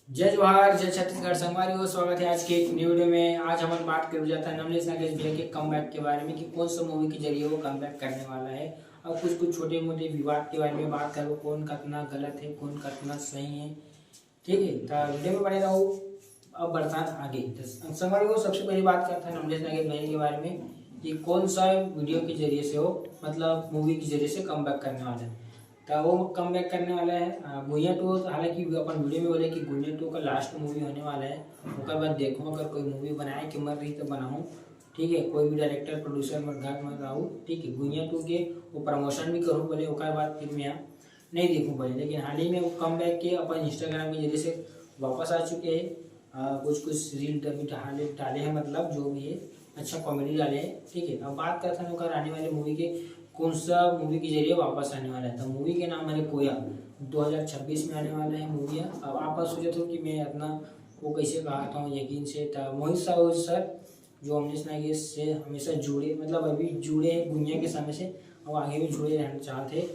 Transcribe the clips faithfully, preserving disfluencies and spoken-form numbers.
जय जोहार, जय छत्तीसगढ़। संगवारी हो, स्वागत है आज के एक न्यू वीडियो में। आज हमन बात करे जात हन अमलेश नागेश भैया के कमबैक के बारे में कि कौन सा मूवी के जरिए वो कमबैक करने वाला है, और कुछ कुछ छोटे मोटे विवाद के बारे में बात करबो, कौन कतना गलत है, कौन कतना सही है। ठीक है, तो वीडियो में बने रहो। अब बढ़थन आगे। तो संगवारी हो, सबसे पहली बात करथन अमलेश नागेश भैया के बारे में कि कौन सा वीडियो के जरिए से वो, मतलब मूवी के जरिए से कमबैक करने वाला है। तो वो कमबैक करने वाला है अ, गुइया टू। हालांकि अपन वीडियो में बोले कि गुइया टू का लास्ट मूवी होने वाला है, ओकर बाद देखो अगर कोई मूवी बनाए के मन रही तो बनाऊँ। ठीक है, कोई भी डायरेक्टर प्रोड्यूसर मत घर मत आऊ। ठीक है, गुइया टू के वो प्रमोशन भी करूँ बोले, ओकर बाद फिर मैं यहाँ नहीं देखूँ बोले। लेकिन हाल ही में वो कमबैक के अपन इंस्टाग्राम के जरिए से वापस आ चुके हैं। अ, कुछ कुछ रील अभी डाले डाले हैं, मतलब जो भी है अच्छा कॉमेडी डाले हैं। ठीक है, अब बात करते हैं ओकर आने वाले मूवी के, कौन सा मूवी के जरिए वापस आने वाला है। तो मूवी के नाम है कोया, दो हज़ार छब्बीस में आने वाला है मूवी। अब आप सोचत हो कि मैं इतना वो कैसे कहा था हूँ यकीन से, तो मोहित साहू सर जो अमलेश नागेश से हमेशा जुड़े, मतलब अभी जुड़े हैं गुइया के समय से, और आगे भी जुड़े रहना चाहते हैं।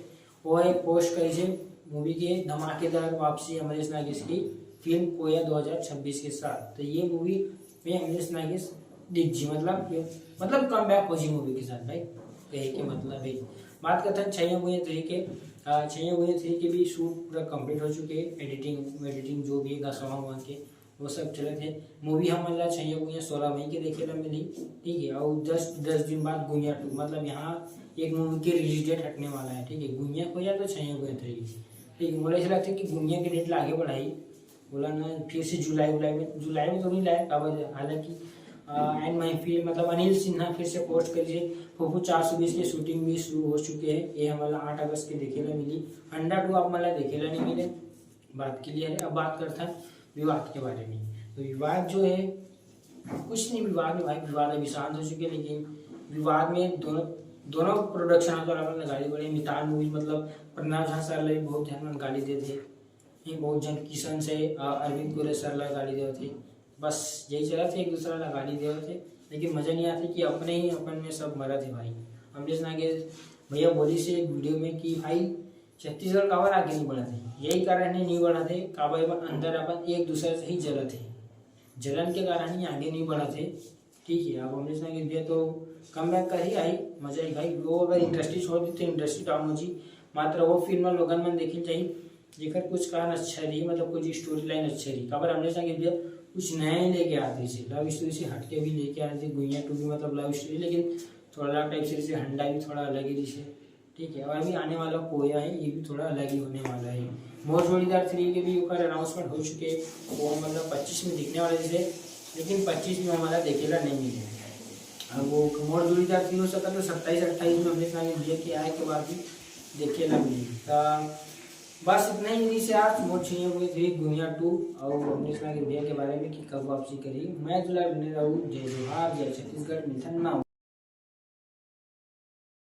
वो एक पोस्ट करी से मूवी के धमाकेदार वापसी अमलेश नागेश की फिल्म कोया दो हज़ार छब्बीस के साथ। तो ये मूवी में अमलेश नागेश दिग्जी, मतलब ये, मतलब कमबैक हो जी मूवी के साथ भाई। कहे के मतलब है, बात करते हैं छैया गुइया थ्री के। अ, छैया गुइया थ्री के भी शूट पूरा कंप्लीट हो चुके हैं, एडिटिंग एडिटिंग जो भी है सॉन्ग वॉन्ग के, वो सब चलत है। मूवी हमन ला छैया गुइया सोलह मई के देखे ला मिली। ठीक है, और दस दस दिन बाद गुइया टू, मतलब यहाँ एक मूवी के रिलीज डेट हटने वाला है। ठीक है, गुइया कोया तो छैया गुइया थ्री। ठीक है, मोला ऐसा लगता है कि गुइया के डेट ला आगे बढ़ाई, बोला ना, फिर से जुलाई उलाई में, जुलाई में तो नहीं लाया काबर, हालांकि एंड मई फिर, मतलब अनिल सिन्हा फिर से पोस्ट कर लिए फूफू चार सौ बीस की शूटिंग भी शुरू हो चुके हैं। ये हमला आठ अगस्त के देखे ला मिली। अंडा टू आप मला देखे ला नहीं मिले, बात क्लियर है। अब बात करते हैं विवाद के बारे में। तो विवाद जो है, कुछ नहीं विवाद में भाई, विवाद अभी शांत हो चुके हैं, लेकिन विवाद में दोनों दोनों प्रोडक्शन वालों ने गाली बढ़ाई। मितान मूवी, मतलब प्रणाब झा सर ला भी बहुत झन मन गाली देते, ये बहुत झन किशन से अ, अरविंद गोरे सर ला गाली देवत थे। बस यही चलत है, एक दूसरा ला गाली देवत थे, लेकिन मजा नहीं आते कि अपने ही अपन में सब मरत है भाई। अमलेश नागेश भैया बोली से एक वीडियो में कि भाई छत्तीसगढ़ काबर आगे नहीं बढ़त है, यही कारण है नहीं बढ़त है, काबर एमन अंदर अपन एक दूसरे से ही जलत है, जलन के कारण ही आगे नहीं बढ़त है। ठीक है, अब अमलेश नागेश भैया तो कमबैक कर ही आई, मजा ही भाई। वो अगर इंडस्ट्री छोड़ दी तो इंडस्ट्री डाउन हो जी। मात्र वो फिल्म लोगन मन देखे चाहिए जेकर कुछ कारण अच्छा रही, मतलब कुछ स्टोरी लाइन अच्छा रही। काबर अमलेश नागेश भैया कुछ नया ही लेके आते थे, लव स्टोरी से हटके भी लेके आते थे। गुइया टू भी मतलब लव स्टोरी, लेकिन थोड़ा लव टाइप से, जैसे हंडा भी थोड़ा अलग ही रही है। ठीक है, और अभी आने वाला कोया है, ये भी थोड़ा अलग ही होने वाला है। मोर जोड़ीदार थ्री के भी ऊपर अनाउंसमेंट हो चुके हैं, वो मतलब पच्चीस में दिखने वाले थे, लेकिन पच्चीस में हमारा देखेला नहीं मिले। अब वो मोर जोड़ीदार थ्री हो सका तो सत्ताईस अट्ठाईस में अमलेश नागेश भैया के आए के बाद भी देखेला मिले। तो बस इतना ही रही से आज मोर छैया गुइया थ्री गुइया टू और अमलेश नागेश भैया के बारे में कि कब वापसी करी। मैं दुलार बने रहूँ। जय जोहार, जय छत्तीसगढ़, मिलथन ना।